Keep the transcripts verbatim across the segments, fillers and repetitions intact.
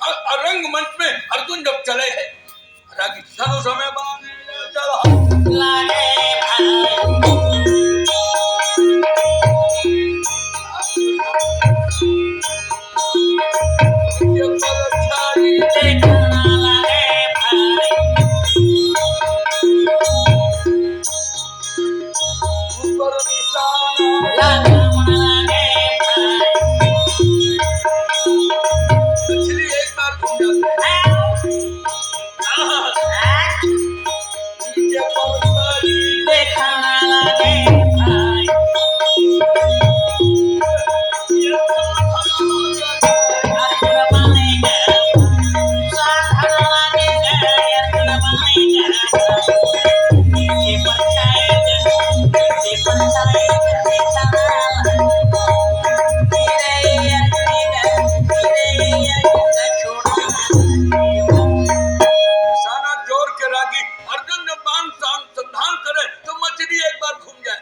और, और रंगमंच में अर्जुन जब चले हैं, रागी सालो समय बाने चला। लागे भाई। ये पर छाई। देखना लागे भाई। ऊपर निशाना। लागे भाई। पिछली एक बार घूम जाते हैं। निशाना जोर के रागी अर्जुन जब बाण अनुसंधान करे तो मछली एक बार घूम जाए।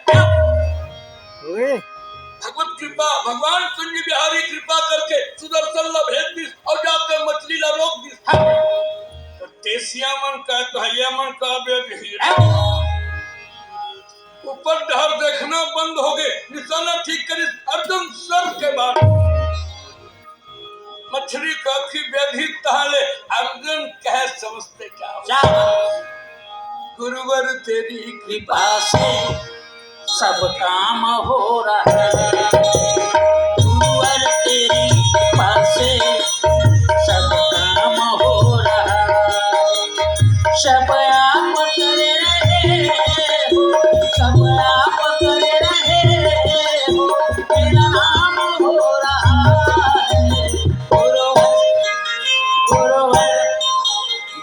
ओए। भगवत कृपा, भगवान कुंज बिहारी कृपा करके सुदर्शन ला भेज दिस और जाके मछली ला रोक दिस। तो देसिया मन का, भैया मन का बेग ही। ऊपर डहर देखना बंद हो गए, निशाना ठीक करिस अर्जुन सर के बाद। मछली का आँखी बेग ही तहाले अर्जुन कहे समझते क्या हो? क्या? गुरुवर तेरी कृपा से सब काम हो रहा है। गुरुवर तेरी कृपा से सब काम हो रहा है। सब आप कर रहे हो, सब आप कर रहे हो, मेरा नाम हो रहा है। गुरुवर, गुरुवर,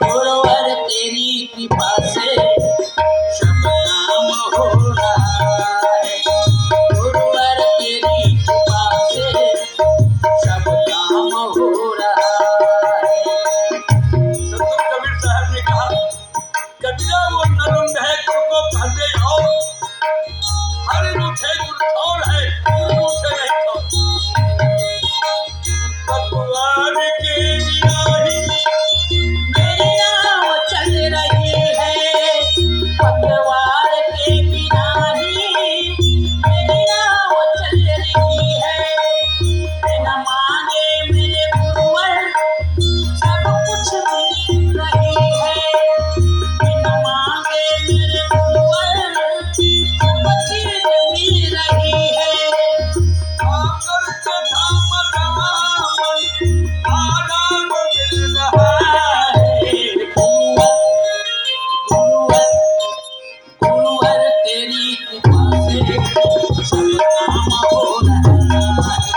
गुरुवर तेरी कृपा से सब काम हो रहा है। गुरुवर तेरी कृपा से सब काम हो रहा है। संत कबीर साहब ने कहा, कबीरा वो नरम है, गुरु को कहते और हरि रूठे गुरु ठौर है, गुरु रूठे नहीं ठौर। पतवार के बिना ही मेरी नाव चल रही है, पतवार के बिना ही मेरी नाव चल रही है। बिना मांगे मेरे गुरुवर सब कुछ मिल रही है, बिना मांगे मेरे गुरुवर सब चीज मिल रही है। आकर के धाम धाम आराम मिल रहा है। गुरुवर, गुरुवर, गुरुवर तेरी कृपा से सब काम हो रहा है।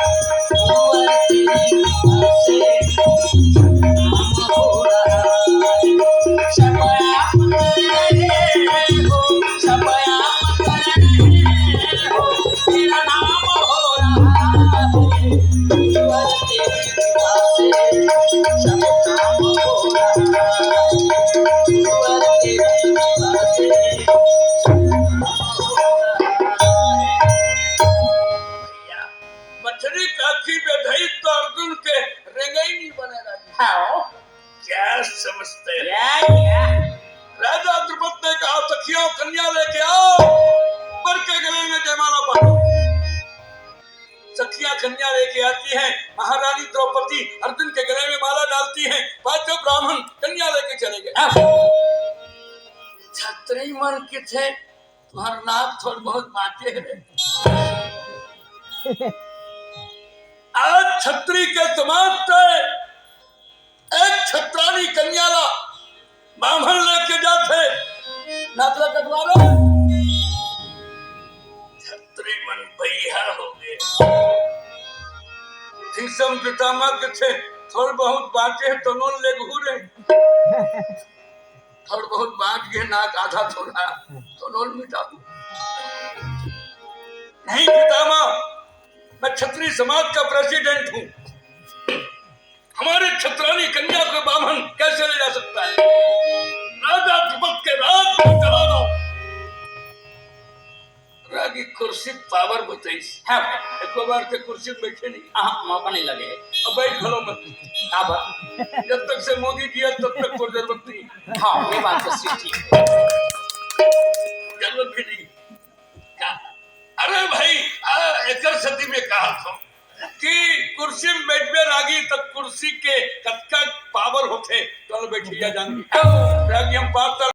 गुरुवर तेरी कृपा से सब काम हो रहा है। सब आप कर रहे हो, सब आप कर रहे हो, तेरा नाम हो रहा है। गुरुवर तेरी कृपा से सब काम हो रहा है। गुरुवर तेरी कृपा से सब काम हो रहा है। मछली काखी बेधई तो अर्जुन के रेंगई नहीं बने रागी। हाँ। क्या समझते हैं? या, या। राजा द्रुपद ने कहा, "सखियों, कन्या लेके आओ, वर के गले में जयमाला पहनाओ।" सखियां कन्या लेके आती हैं, महारानी द्रौपदी अर्जुन के गले में माला डालती हैं, पांचों ब्राह्मण कन्या लेके चले गए। अब छतरी मन किथे, तुम्हार नाक थोड़ बहुत बांचे है। आज छतरी के समाज से एक छत्रानी कन्या ला बाम्हन लेके जाथे, नाक ला कटवावे। छत्री मन भैया हो गए। भीष्म पितामह के थे, थोड़ बहुत बांचे हैं तो नोन ले घूरे। थोड़ बहुत बांच गए, नाक आधा थोड़ा, तो नोन मिटा दो। नहीं पितामह, मैं छत्री समाज का प्रेसिडेंट हूँ। हमारे छत्रानी कन्या को बाम्हन कैसे ले जा सकता है? राजा द्रुपद के राज को जला दो। रागी कुर्सी पावर बताइस। हाँ भाई। एको बार ते कुर्सी में बैठे नहीं। हाँ, मौका नहीं लगे। अब बैठ घलो मत। काबर? जब तक से मोदी जी हे, तब तक कोई जरूरत नहीं। हाँ, ये बात तो सही है। जरूरत भी नहीं। का? अरे भाई, आ, एकर सेती में कहा था कि कुर्सी में बैठबे रागी, तब कुर्सी के कतका पावर होथे, चलो बैठिया जान। रागी हम पार